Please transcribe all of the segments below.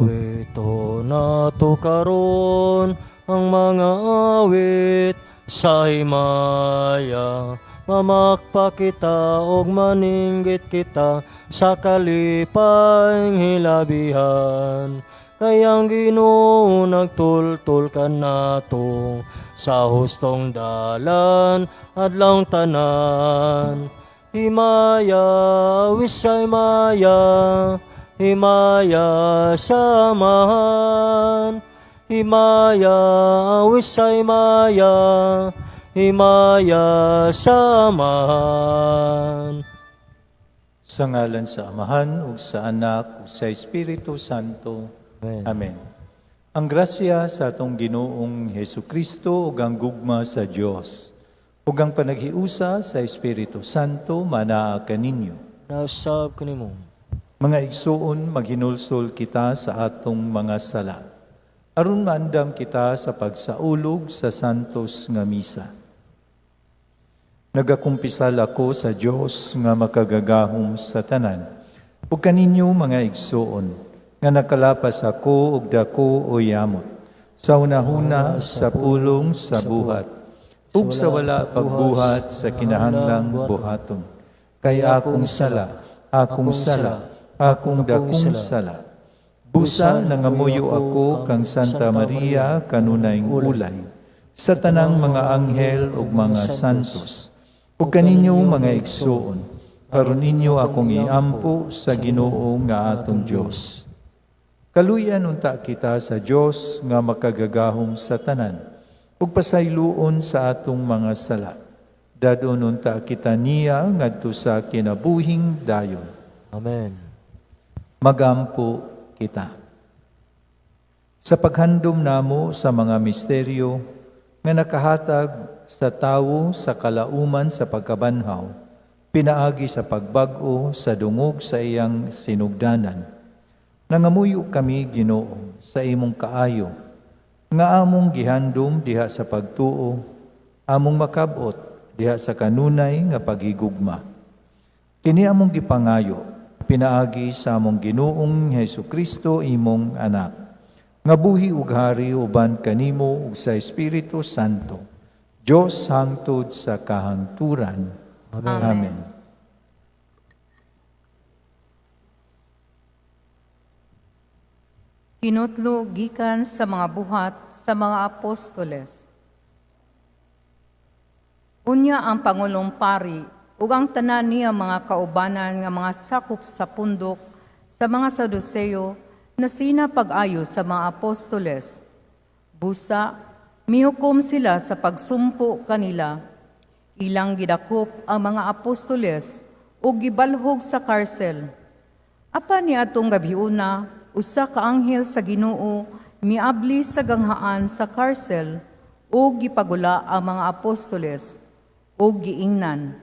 Awito nato karon ang mga awit sa himaya. Mamakpa kita og maninggit kita sa kalipay hilabihan. Kay ang Ginoo nagtultol kanato sa hustong dalan adlawng tanan. Himaya, awit sa himaya, himaya sa Amahan. Himaya, awit sa himaya, himaya sa Amahan. Sa ngalan sa Amahan, ug sa Anak, ug sa Espiritu Santo. Amen. Amen. Ang grasya sa atong Ginoong Hesus Kristo ug ang gugma sa Dios ug ang panaghiusa sa Espiritu Santo manaa kaninyo. Nasab kanimo. Mga igsuon, maghinulsol kita sa atong mga sala aron maandam kita sa pagsaulog sa santos nga misa. Nagakumpisal ako sa Dios nga makagagahom sa tanan ug kaninyo, mga igsuon, nga nakalapas ako og dako o yamot sa hunahuna, sa pulong, sa buhat ug sa wala pagbuhat sa kinahanglang buhaton, kay akong sala, akong sala, akong dakong sala. Busa nangamuyo ako kang Santa Maria, kanunayng ulay, sa tanang mga anghel ug mga santos, ug kaninyo, mga igsuon, aron ninyo akong iampo sa Ginoo nga atong Dios. Kaluyan unta kita sa Dios nga makagagahom sa tanan ug pasayloon sa atong mga sala. Dad-on unta kita niya ngadto sa kinabuhing dayon. Amen. Magampo kita. Sa paghandom namo sa mga misteryo nga nakahatag sa tawo sa kalauman sa pagkabanhaw, pinaagi sa pagbag-o sa dungog sa iyang sinugdanan, nangamuyo kami, Ginoo, sa imong kaayo, nga among gihandom diha sa pagtuo, among makabot diha sa kanunay nga paghigugma. Kini among gipangayo, pinaagi sa among Ginoong Hesus Kristo, imong anak, nga buhi ug hari uban kanimo ug sa Espiritu Santo, Dios hangtod sa kahangturan. Amen. Amen. Kinutlo gikan sa mga Buhat sa mga Apostoles. Unya ang pangulong pari ug ang tanan niya mga kaubanan nga mga sakop sa pundok sa mga Saduceo nasina pag-ayo sa mga apostoles. Busa, mihukom sila sa pagsumpo kanila. Ilang gidakop ang mga apostoles ug gibalhog sa karsel. Apan niadtong gabhiuna, usa ka anghel sa Ginoo miabli sa ganghaan sa karsel ug gipagula ang mga apostoles ug giingnan,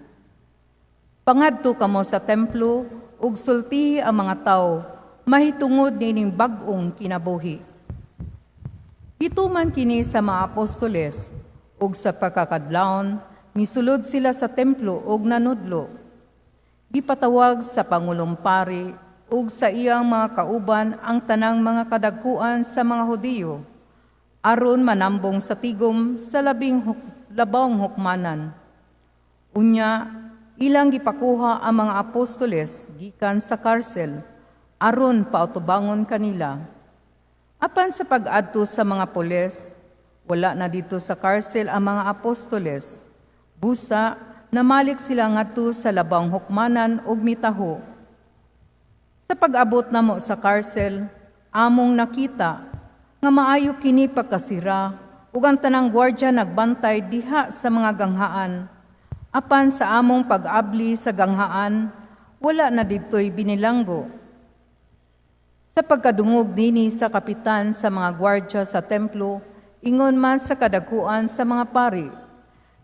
"Pangadto kamo sa templo ug sultihi ang mga tawo mahitungod niining bag-ong kinabuhi." Gituman kini sa mga apostoles ug sa pagkakadlawon misulod sila sa templo ug nanudlo. Gipatawag sa pangulong pari ug sa iyang mga kauban ang tanang mga kadagkuan sa mga Hudiyo aron manambong sa tigom sa labawng hukmanan. Unya, ilang gipakuha ang mga apostoles gikan sa karsel aron pautubangon kanila. Apan sa pag-adto sa mga pulis, wala na didto sa karsel ang mga apostoles. Busa, namalik sila ngadto sa labawng hukmanan ug mitaho, "Sa pag-abot namo sa karsel, among nakita nga maayo kini pagkasira ug ang tanang gwardya nagbantay diha sa mga ganghaan. Apan sa among pag-abli sa ganghaan, wala na didto'y binilanggo." Sa pagkadungog nini sa kapitan sa mga gwardya sa templo, ingon man sa kadakuan sa mga pari,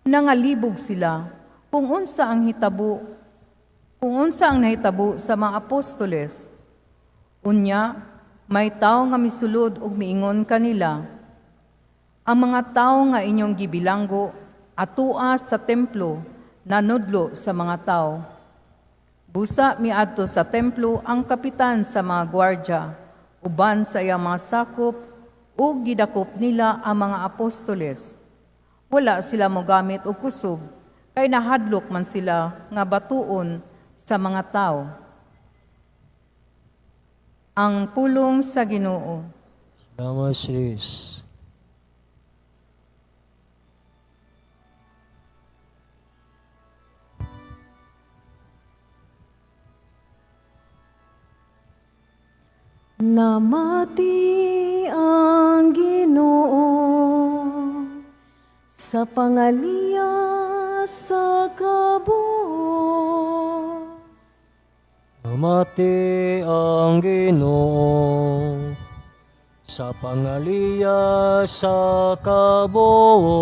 nangalibog sila kung unsa ang nahitabo sa mga apostoles. Unya, may tawo nga misulod ug miingon kanila, "Ang mga tawo nga inyong gibilanggo atua sa templo nanudlo sa mga tawo." Busa miadto sa templo ang kapitan sa mga gwardya uban sa iyang mga sakop ug gidakop nila ang mga apostoles. Wala sila mogamit og kusog kay nahadlok man sila nga batuon sa mga tawo. Ang pulong sa Ginoo. Salamat sa Diyos. Namati ang Ginoo sa pangaliya sa kabus. Namati ang Ginoo sa pangaliya sa kabos.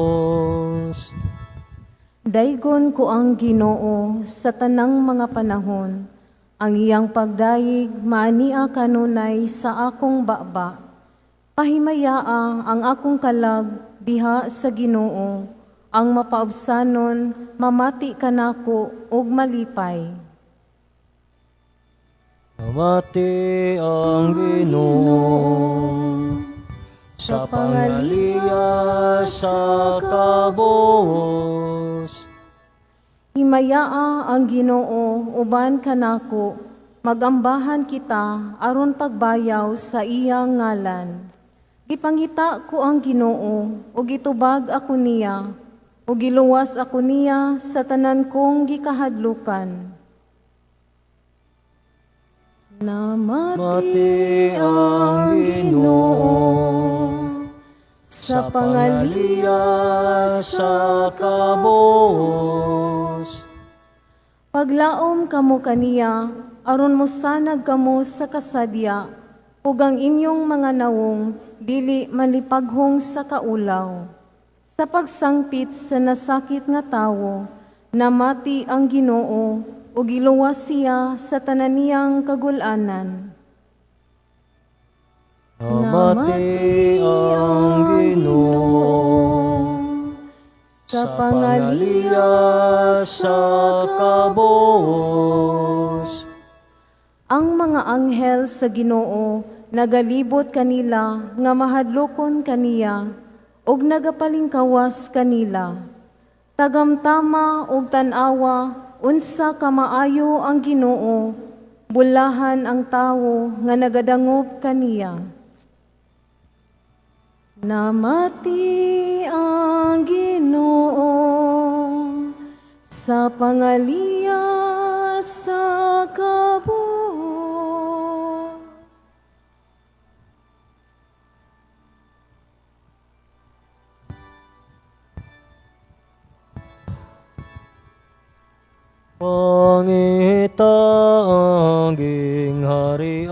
Daygon ko ang Ginoo sa tanang mga panahon. Ang iyang pagdayeg maania kanunay sa akong baba. Pahimayaa ang akong kalag diha sa Ginoo. Ang mapaubsanon mamati kanako ug malipay. Namati ang Ginoo sa pangaliya sa kabos. Himayaa ang Ginoo uban kanako, magambahan kita aron pagbayaw sa iyang ngalan. Gipangita ko ang Ginoo ug gitubag ako niya, ug giluwas ako niya sa tanan kong gikahadlukan. Namati Mati ang ang Ginoo sa sa pangaliya pangaliya sa kabos. Paglaom kamo kaniya, aron mosanag kamo sa kasadya, ug ang inyong mga nawong dili malipaghong sa kaulaw. Sa pagsangpit sa nasakit nga tawo, namati ang Ginoo ug giluwas siya sa tanan niyang kagul-anan. Namati ang Ginoo sa sa pangaliya sa kabos. Ang mga anghel sa Ginoo nagalibot kanila nga mahadlokon kaniya ug nagapalingkawas kanila. Tagamtama ug tan-awa unsa ka maayo ang Ginoo, bulahan ang tawo nga nagadangop kaniya. Namati ang Ginoo sa pangaliya sa kabus. Pangita ang gingharian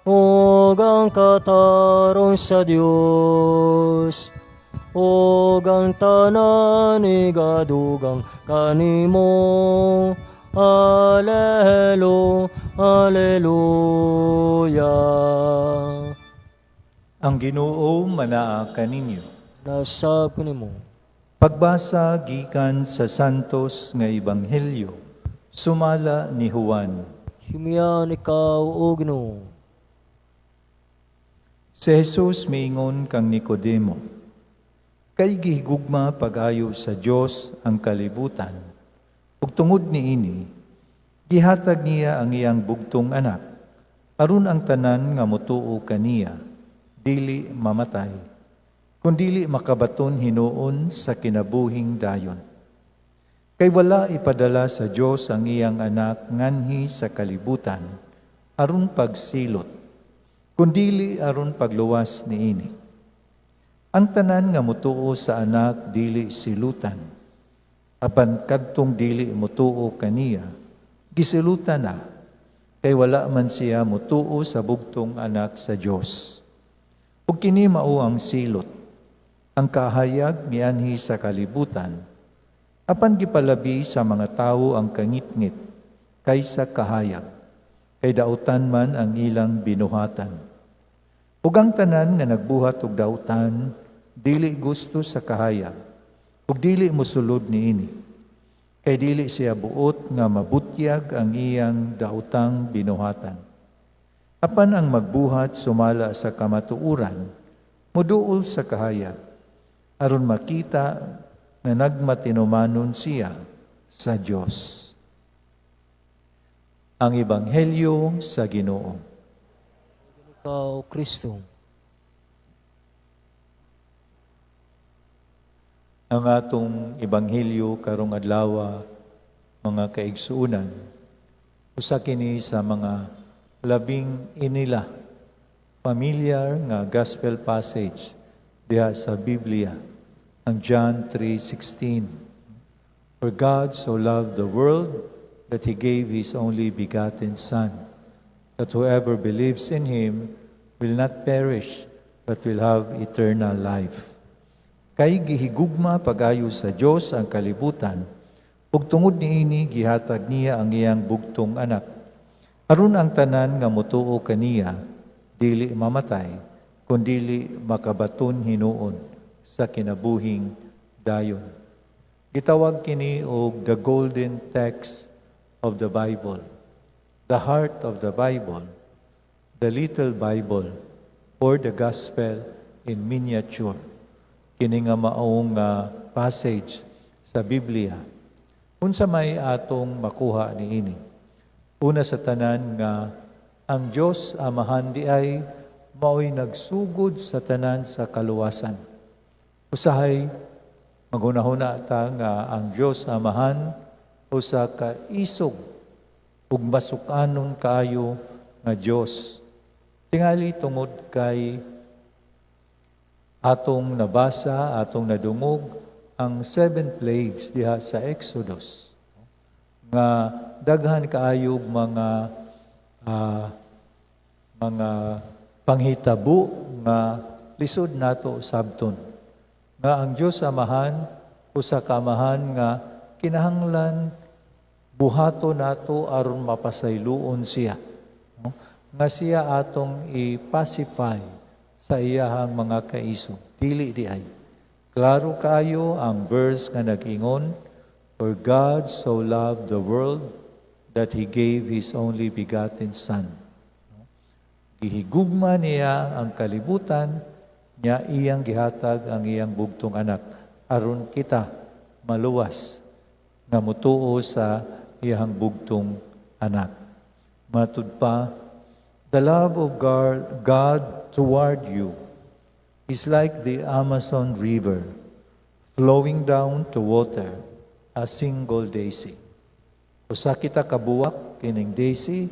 ug ang katarong sa Dios ug ang tanan igadugang kanimo. Alelo, Aleluya. Ang Ginoo manaa kaninyo. Nasab ko nimo. Pagbasa gikan sa Santos nga Ebanghelyo, sumala ni Juan. Himiyan ikaw o Ginoo. Si Jesus miingon kang Nicodemo, kay gihigugma pag-ayo sa Dios ang kalibutan, ug tungod niini, gihatag niya ang iyang bugtong anak, aron ang tanan nga motuo kaniya, dili mamatay, kundili makabaton hinuon sa kinabuhing dayon. Kay wala ipadala sa Dios ang iyang anak nganhi sa kalibutan, aron pagsilot, kundili aron pagluwas niini. Ang tanan nga motuo sa anak dili silutan, apan kadtong dili motuo kaniya, gisilutan na, kay wala man siya motuo sa bugtong anak sa Dios. Ug kini mao ang silot, ang kahayag mianhi sa kalibutan, apan gipalabi sa mga tawo ang kangitngit kaysa kahayag, kay dautan man ang ilang binuhatan. Ug ang tanan nga nagbuhat og dautan, dili gusto sa kahayag, ug dili mosulod niini. Kay dili siya buot nga mabutyag ang iyang dautang binuhatan. Apan ang magbuhat sumala sa kamatuoran, muduol sa kahayag, aron makita nga nagmatinumanon siya sa Dios. Ang Ebanghelyo sa Ginoo. Ikaw, Kristo. Ang atong Ebanghelyo karong adlaw, mga kaigsuonan, usa kini sa mga labing inila familiar nga gospel passage diha sa Biblia, ang John 3:16. For God so loved the world that He gave His only begotten Son, that whoever believes in Him will not perish, but will have eternal life. Kay gihigugma pag-ayo sa Dios ang kalibutan, ug tungod niini gihatag niya ang iyang bugtong anak, aron ang tanan nga motuo kaniya dili mamatay, kundili makabaton hinuon sa kinabuhing dayon. Gitawag kini og the golden text of the Bible, the heart of the Bible, the little Bible, or the gospel in miniature. Kini nga maong passage sa Biblia. Unsa may atong makuha niini? Una sa tanan nga ang Dios Amahan di ay mao'y nagsugod sa tanan sa kaluwasan. Usahay maghunahuna ta nga ang Dios Amahan usa ka isog ug masukanon kaayo nga Dios. Tingali tungod kay atong nabasa, atong nadungog ang 7 plagues diha sa Exodus, nga daghan kaayog mga panghitabo nga lisod nato sabton, nga ang Dios Amahan usa ka amahan nga kinahanglan buhato nato aron mapasayloon siya, no? Nga siya atong i-pacify sa iyahang mga kaisog. Dili di ay. Klaro kaayo ang verse nga nag-ingon, "For God so loved the world that He gave His only begotten Son." Gihigugma niya ang kalibutan, niya iyang gihatag ang iyang bugtong anak, aron kita maluwas nga mutuo sa iyang bugtong anak. Matud pa, the love of God toward you is like the Amazon River flowing down to water a single daisy. Usa kita kabuwak kining daisy,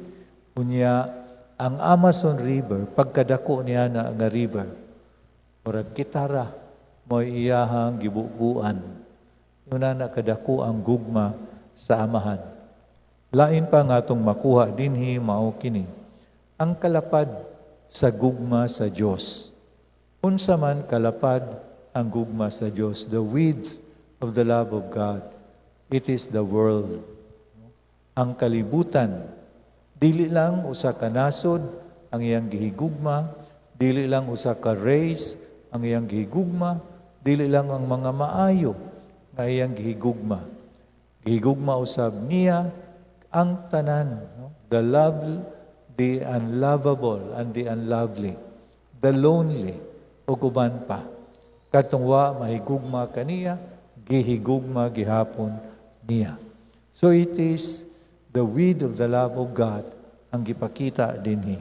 unya ang Amazon River, pagkadako niya na nga river, murag kitara mo'y iyahang gibubuan. Yuna na kadako ang gugma sa Amahan. Lain pa nga atong makuha dinhi mao kini, ang kalapad sa gugma sa Dios. Unsa man kalapad ang gugma sa Dios, the width of the love of God, it is the world. Ang kalibutan, dili lang usa ka nasod ang iyang gihigugma, dili lang usa ka race ang iyang gihigugma, dili lang ang mga maayo nga iyang gihigugma. Gihigugma usab niya ang tanan, no? The love, the unlovable and the unlovely, the lonely, ug uban pa. Katong wa mahigugma kaniya, gihigugma gihapon niya. So it is the width of the love of God ang gipakita dinhi.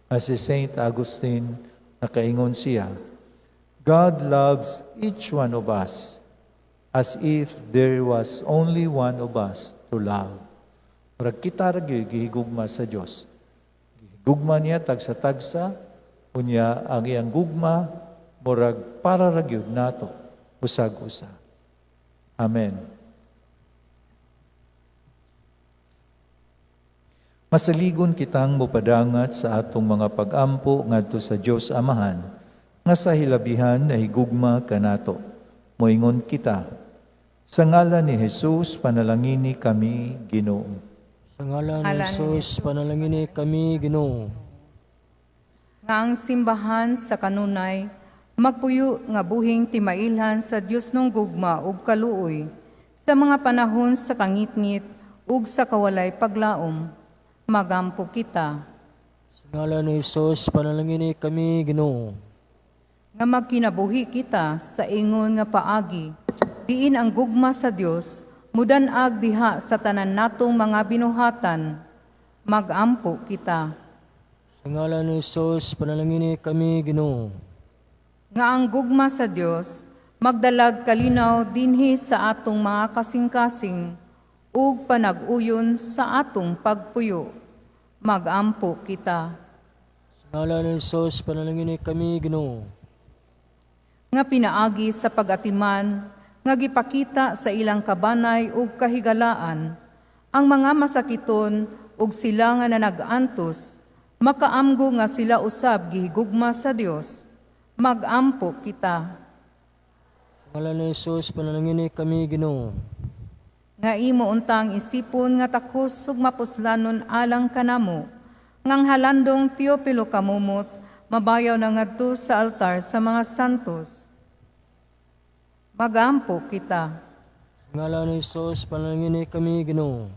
As si Saint Augustine nakaingon siya, "God loves each one of us as if there was only one of us to love." Murag kita ra gyud gihigugma sa Dios. Gugma niya tagsa-tagsa, unya ang iyang gugma murag para ra gyud nato usag-usa. Amen. Masaligon kitang mopadangat sa atong mga pag-ampo ngadto sa Dios Amahan, nga sa hilabihan nahigugma kanato. Moingon kita, sa ngalan ni Jesus, panalangini kami, Ginoo. Sa ngalan ni Ngalan ni Jesus, panalangini kami, Ginoo. Nga ang simbahan sa kanunay magpuyo nga buhing timailhan sa Dios nung gugma ug kaluoy sa mga panahon sa kangitngit ug sa kawalay paglaom. Magampo kita. Sa Ngalan ni Hesus, panalangini kami, Ginoo. Nga magkinabuhi kita sa ingon nga paagi, diin ang gugma sa Dios mudan-ag diha sa tanan natong mga binuhatan. Magampo kita. Sa ngalan ni Hesus, panalangini kami, Ginoo. Nga ang gugma sa Dios magdalag kalinaw dinhi sa atong mga kasing-kasing ug panag-uyon sa atong pagpuyo. Magampo kita. Sa ngalan ni Hesus, panalangini kami, Ginoo. Nga pinaagi sa pag-atiman nga gipakita sa ilang kabanay ug kahigalaan ang mga masakiton ug sila nga nanag-antos makaamgo nga sila usab gihigugma sa Dios. Magampo kita. Sa ngalan ni Hesus, panalangini kami, Ginoo. Nga imo untang isipon nga takos ug mapuslanon alang kanamo ngang halandong Teopilo Camomot mabayaw na ngadto sa altar sa mga santos. Magampo kita. Sa ngalan ni Hesus, panalangini kami, Ginoo.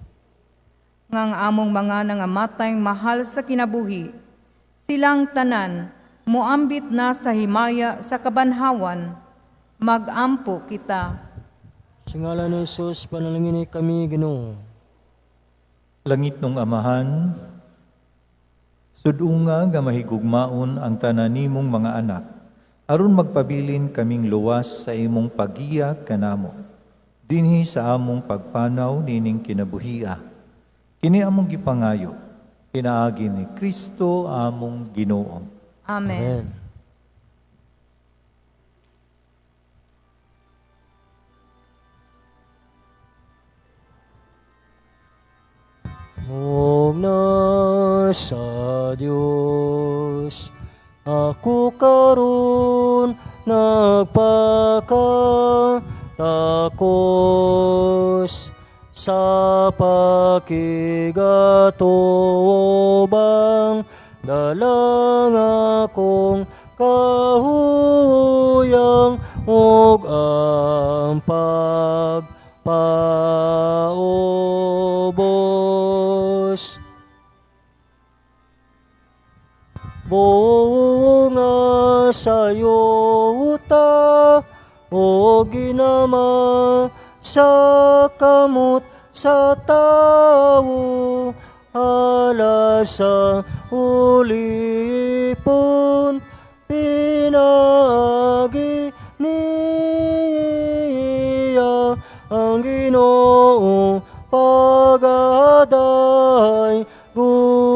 Nga ang among mga nangamatay mahal sa kinabuhi, silang tanan moambit na sa himaya sa kabanhawan. Magampo kita. Sa ngalan ni Hesus, panalangini kami, Ginoo. Langit nung Amahan, sudunga nga mahigugmaon ang tanan nimong mga anak, aron magpabilin kaming luwas sa imong pagiya kanamo, dinhi sa among pagpanaw nining kinabuhia. Kini among gipangayo, pinaagi ni Kristo among Ginoo. Amen. Amen. Mugna sa Dios, ako karon nagpakatakos sa pakigatubang dalang akong kahuyang ug ang pagpaubos. Bunga sa yuta o ginama sa kamot sa tawo, ala sa ulipon pinagi niya ang Ginoo pagaday gun.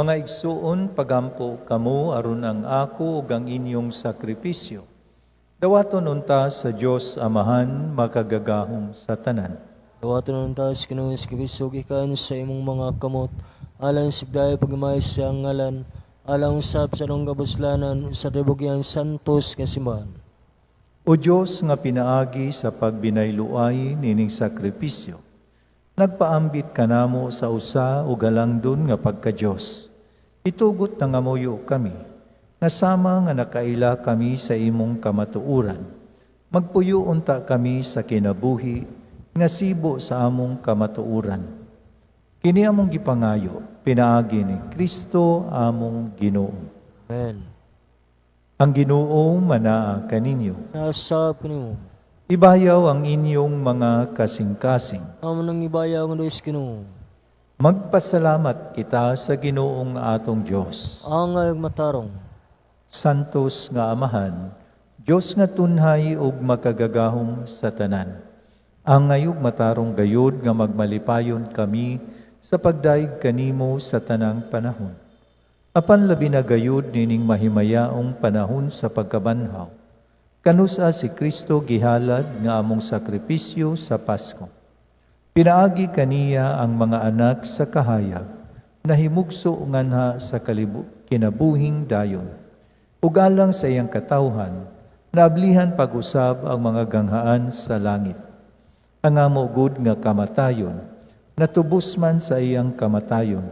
Mga igsuon, pagampo kamo aron ang ako ug ang inyong sakripisyo. Dawaton unta sa Dios Amahan makagagahom sa tanan. Dawaton unta sa Ginoo Kristo gikan sa imong mga kamot, alang sa pagdayo pagmamahal sa iyang ngalan, alang usab sa atong kapuslanan sa tibuok iyang santos nga simbahan. O Dios nga pinaagi sa pagbinayluay nining sakripisyo, nagpaambit kanamo sa usa o galangdon nga pagka-Dios. Itugot na ngamuyo kami, nga sama nga nakaila kami sa imong kamatuoran. Magpuyo unta kami sa kinabuhi nga sibo sa among kamatuoran. Kini among gipangayo, pinaagi ni Kristo among Ginoo. Amen. Ang Ginoo manaa kaninyo. Nasa kanimo. Ibayaw ang inyong mga kasing-kasing. Amo nang ibayaw ang Diyos Ginoo. Magpasalamat kita sa Ginoong atong Dios. Angay ug matarong. Santos nga Amahan, Dios nga tunhay ug makagagahom sa tanan. Angay ug matarong gayod nga magmalipayon kami sa pagdayeg kanimo sa tanang panahon. Apan labi na gayud nining mahimayaong panahon sa pagkabanhaw. Kanusa si Kristo gihalad nga among sakripisyo sa Pasko. Pinaagi kaniya ang mga anak sa kahayag, nahimugso nganha sa kinabuhing dayon. Ug alang sa iyang katawhan, naablihan pag-usab ang mga ganghaan sa langit. Ang amo gud nga kamatayon, natubos man sa iyang kamatayon.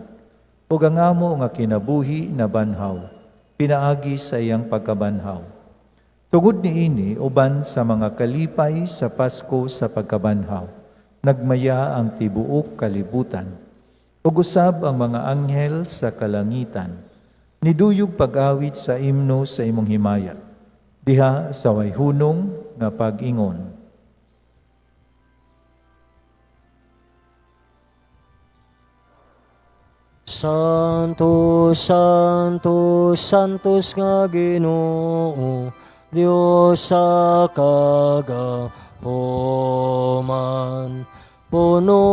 Ug ang amo nga kinabuhi nabanhaw, pinaagi sa iyang pagkabanhaw. Tungod niini, uban sa mga kalipay sa Pasko sa pagkabanhaw, nagmaya ang tibuok kalibutan. Ug usab ang mga anghel sa kalangitan, niduyog pag-awit sa imno sa imong himaya, diha sa way hunong nga pag-ingon. Santo, Santo, Santos nga Ginoo, Dios sa kagahoman. Puno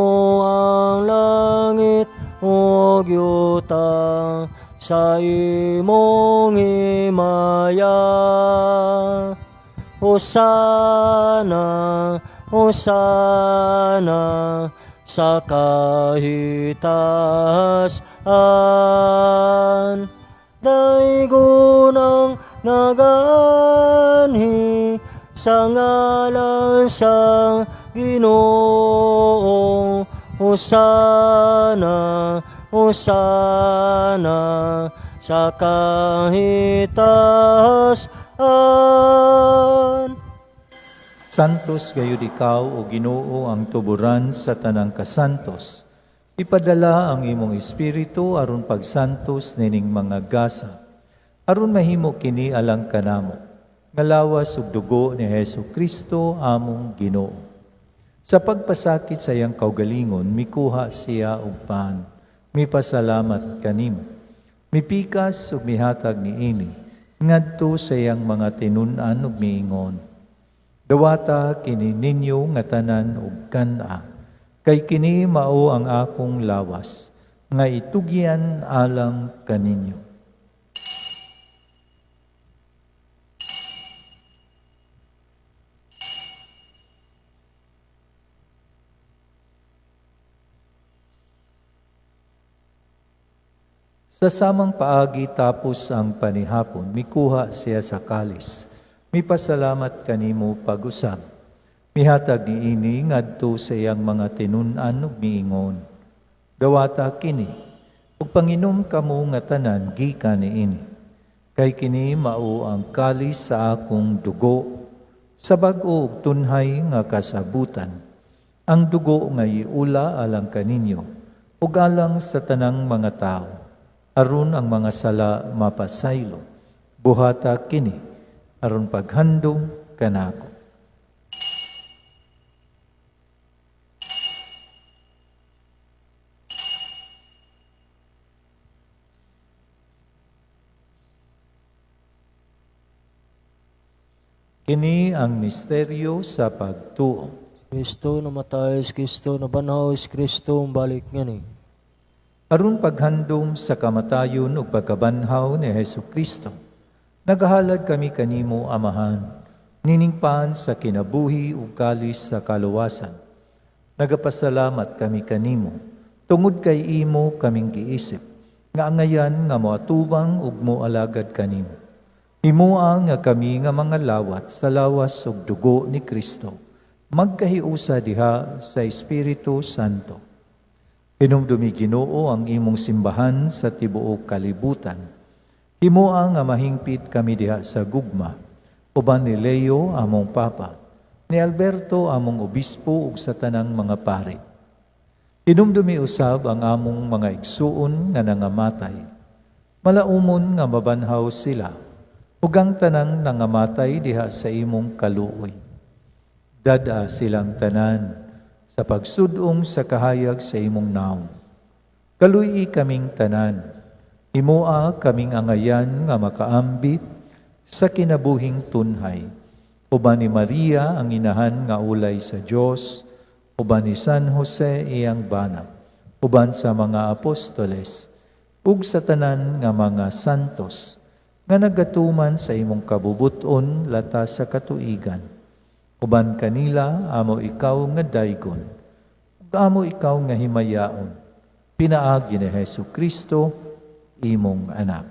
ang langit ug yuta sa imong himaya. Hosana, Hosana, sa kahitaas-an. Daygon ang nagaanhi sa ngalan sa Ginoo. Hosana, Hosana, sa kahitaas-an. Santos gayud ikaw, o Ginoo, ang tuburan sa tanang kasantos. Ipadala ang imong espiritu aron pagsantos nining mga gasa, aron mahimo kini alang kanamo, nga lawas ug dugo ni Hesus Kristo among Ginoo. Sa pagpasakit sa iyang kaugalingon, mikuha siya og pan, mipasalamat kanimo. Mipikas ug mihatag niini ngadto sa iyang mga tinun-an ug miingon: Dawata kini ninyo nga tanan ug kan-a, kay kini mao ang akong lawas, nga itugyan alang kaninyo. Sa samang paagi tapos ang panihapon, mikuha siya sa kalis. Mipasalamat kanimo pag-usab. Mihatag niini ngadto sa iyang mga tinun-an ug miingon: Dawata kini, ug panginom kamo nga tanan gikan niini. Kay kini mao ang kalis sa akong dugo, sa bag-o ug tunhay nga kasabutan. Ang dugo nga iula alang kaninyo, ug alang sa tanang mga tawo, aron ang mga sala mapasaylo. Buhata kini, aron paghandom kanako. Kini ang misteryo sa pagtuo. Kristo namatay, Kristo nabanhaw, Kristo balik ngani. Aron paghandom sa kamatayon ug pagkabanhaw ni Hesus Kristo, nagahalad kami kanimo, Amahan, niningpan sa kinabuhi ug kalis sa kaluwasan. Nagapasalamat kami kanimo, tungod kay imo kaming giisip, nga angayan nga moatubang ug moalagad kanimo. Himoa nga kami nga mga lawat sa lawas ug dugo ni Kristo, magkahiusa diha sa Espiritu Santo. Hinumdumi Ginoo ang imong simbahan sa tibuok kalibutan. Himoa nga mahingpit kami diha sa gugma, uban ni Leo among Papa, ni Alberto among Obispo ug sa tanang mga pari. Hinumdumi usab ang among mga igsuon nga nangamatay. Malaumon nga mabanhaw sila, ug ang tanang nangamatay diha sa imong kaluoy. Dada silang tanan sa pagsudong sa kahayag sa imong naong. Kaluy kaming tanan, himoa kaming angayan nga makaambit sa kinabuhing tunhay. Uban ni Maria ang inahan nga ulay sa Dios, uban ni San Jose iyang bana, uban sa mga apostoles, ug sa tanan nga mga santos, nga nagatuman sa imong kabubuton lata sa katuigan. Uban kanila amo ikaw nga daygon, ug amo ikaw nga himayaon, pinaagi ni Hesus Kristo imong anak.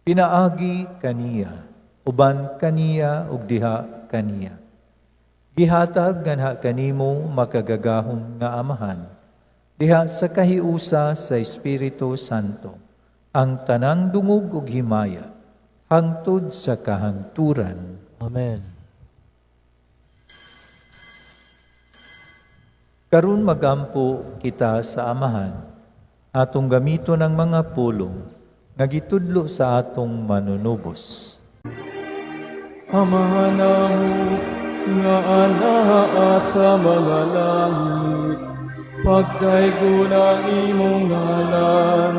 Pinaagi kaniya, uban kaniya ug diha kaniya. Gihatag nganha kanimo makagagahom nga Amahan, diha sa kahiusa sa Espiritu Santo, ang tanang dungog ug himaya, hangtod sa kahangturan. Amen. Karon magampo kita sa Amahan, atong gamiton ang mga pulong nga gitudlo sa atong manunubos. Amahan namo nga anaa sa mga langit, pagdaygon ang imong ngalan,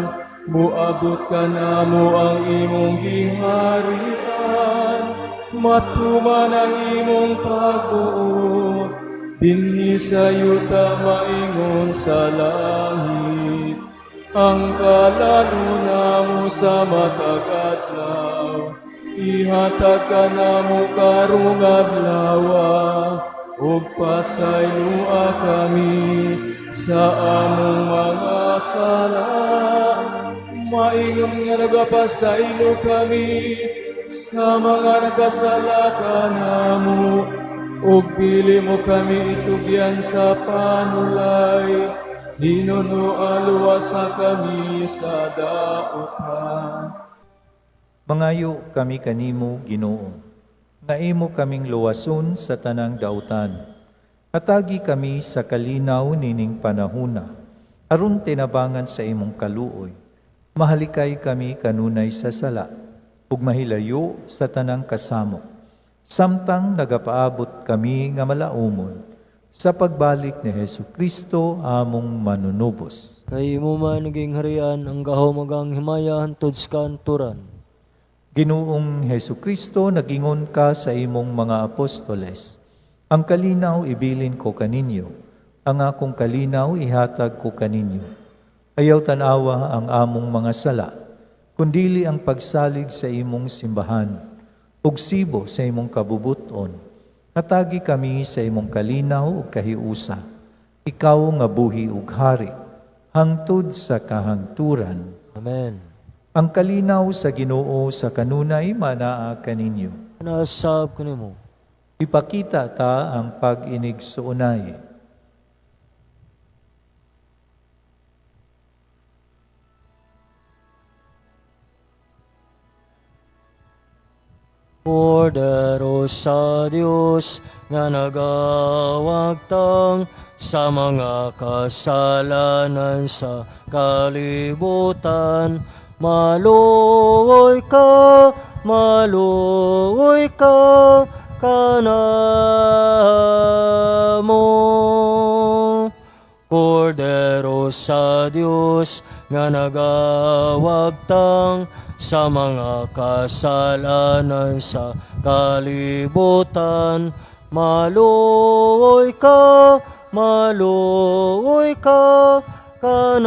muabot kanamo ang imong giharian, matuman ang imong pagbuot, dinhi sa yuta maingon sa langit. Ang kalan-on namo sa matag adlaw, ihatag kanamo karong adlawa, ug pasayloa kami sa among mga sala, maingon nga nagapasaylo kami sa mga nagkasala kanamo, ug dili mo kami itugyan sa panulay, hinunoa luwasa kami sa dautan. Mangayo kami kanimo, Ginoo, nga imo kaming luwason sa tanang dautan. Hatagi kami sa kalinaw nining panahuna, aron tinabangan sa imong kaluoy. Mahalikay kami kanunay sa sala, ug mahilayo sa tanang kasamok. Samtang nagapaabot kami nga malaumon sa pagbalik ni Hesu Kristo among manunubos. Kay imo man naging harian ang gahom ug ang himaya hantod sa kanturan. Ginoong Hesu Kristo, nagingon ka sa imong mga apostoles, ang kalinaw ibilin ko kaninyo, ang akong kalinaw ihatag ko kaninyo. Ayaw tanawa ang among mga sala, kundili ang pagsalig sa imong simbahan, ug sibo sa imong kabubuton. Hatagi kami sa imong kalinaw ug kahiusa. Ikaw nga buhi ug hari, hangtod sa kahangturan. Amen. Ang kalinaw sa Ginoo sa kanunay manaa kaninyo. Nasab kanimo. Ipakita ta ang pag-inigsuonay. Kordero sa Dios nga nagawagtang sa mga kasalanan sa kalibutan. Maluoy ka, maluoy ka, kanamo. Kordero sa Dios nga nagawagtang sa mga kasalanan sa kalibutan. Maluoy ka, maluoy ka, kanamo.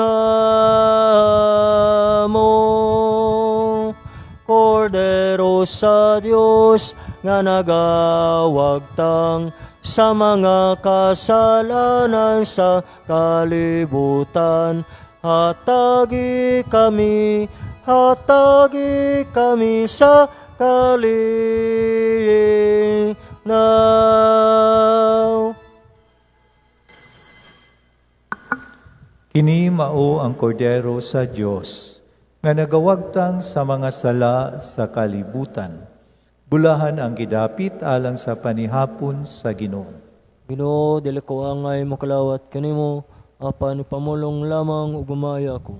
Kordero sa Dios nga nagawagtang sa mga kasalanan sa kalibutan. Hatagi kami, hatagi kami sa kalinaw. Kini mao ang kordero sa Dios nga nagawagtang sa mga sala sa kalibutan. Bulahan ang gidapit alang sa panihapon sa Ginoo. Ginoo, dili ko angay makalawat kanimo, apan ipamulong lamang ug mamaya ako.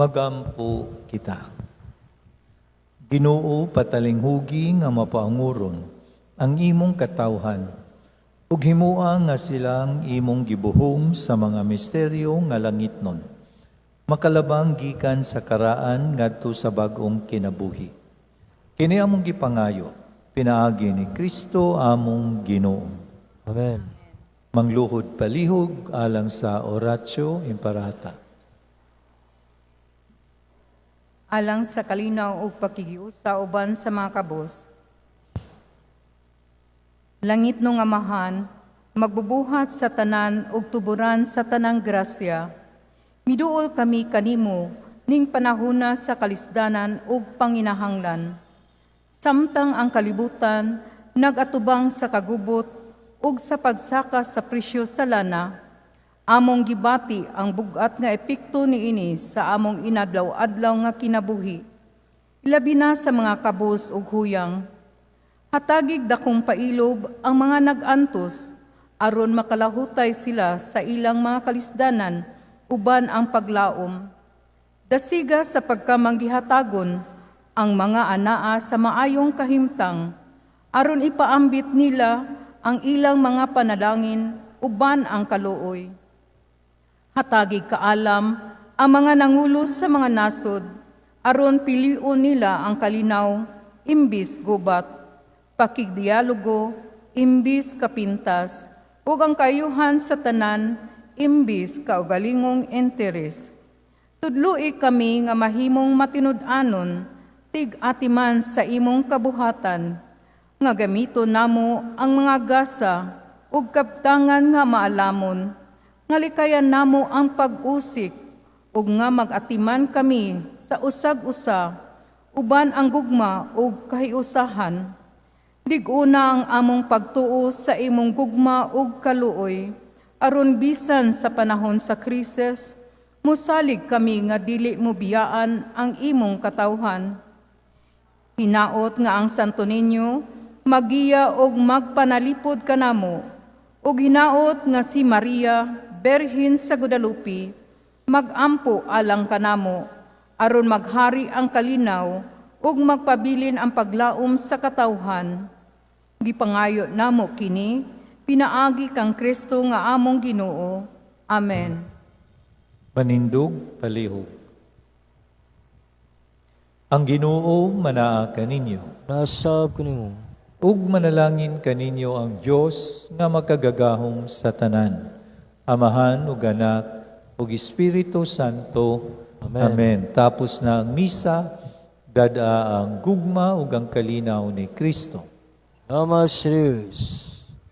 Magampo kita. Ginoo, patalinghugi nga mapaanguron ang imong katawhan, ug himua nga silang imong gibuhong sa mga misteryo nga langitnon, makalabang gikan sa karaan ngadto sa bag-ong kinabuhi. Kini among gipangayo, pinaagi ni Kristo among Ginoo. Amen. Mangluhod palihog alang sa Oratio Imparata. Alang sa kalinaw ug pakikiusa uban sa mga kabos. Langit nung Amahan, Magbubuhat sa tanan ug tuburan sa tanang grasya. Miduol kami kanimo ning panahona sa kalisdanan ug panginahanglan. Samtang ang kalibutan nag-atubang sa kagubot ug sa pagsaka sa presyo sa lana, among gibati ang bugat nga epekto niini sa among inadlaw-adlaw nga kinabuhi. Ilabi na sa mga kabus ug huyang. Hatagig dakong pailob ang mga nag-antos aron makalahutay sila sa ilang mga kalisdanan uban ang paglaom. Dasiga sa pagkamanggihatagon ang mga anaa sa maayong kahimtang aron ipaambit nila ang ilang mga panalangin uban ang kaluoy. Hatagig kaalam ang mga nangulo sa mga nasod aron pilion nila ang kalinaw imbis gubat, pakigdialogo imbis kapintas, ug ang kaayuhan sa tanan imbis kaugalingong interes. Tudloi kami nga mahimong matinud-anon tig-atiman sa imong kabuhatan, nga gamiton namo ang mga gasa ug kabtangan nga maalamon, nga likayan namo ang pag-usik ug nga mag-atiman kami sa usag-usa uban ang gugma ug kahiusahan. Lig-una ang among pagtuo sa imong gugma ug kaluoy, aron bisan sa panahon sa krisis, musalig kami nga dili mo biyaan ang imong katawhan. Hinaot nga ang Santo Niño magiya og magpanalipod kanamo, ug hinaot nga si Maria, Berhin sa Guadalupe, magampo alang kanamo, aron maghari ang kalinaw ug magpabilin ang paglaom sa katawhan. Gipangayo namo kini pinaagi kang Kristo nga among Ginoo. Amen. Manindog, palihog. Ang Ginoo manaa kaninyo. Nasab kanimo. Ug manalangin kaninyo ang Dios nga makagagahom sa tanan, Amahan ug Anak ug Espiritu Santo. Amen. Amen. Tapos na ang misa, dad-a ang gugma ug ang kalinaw ni Kristo. Salamat sa Diyos.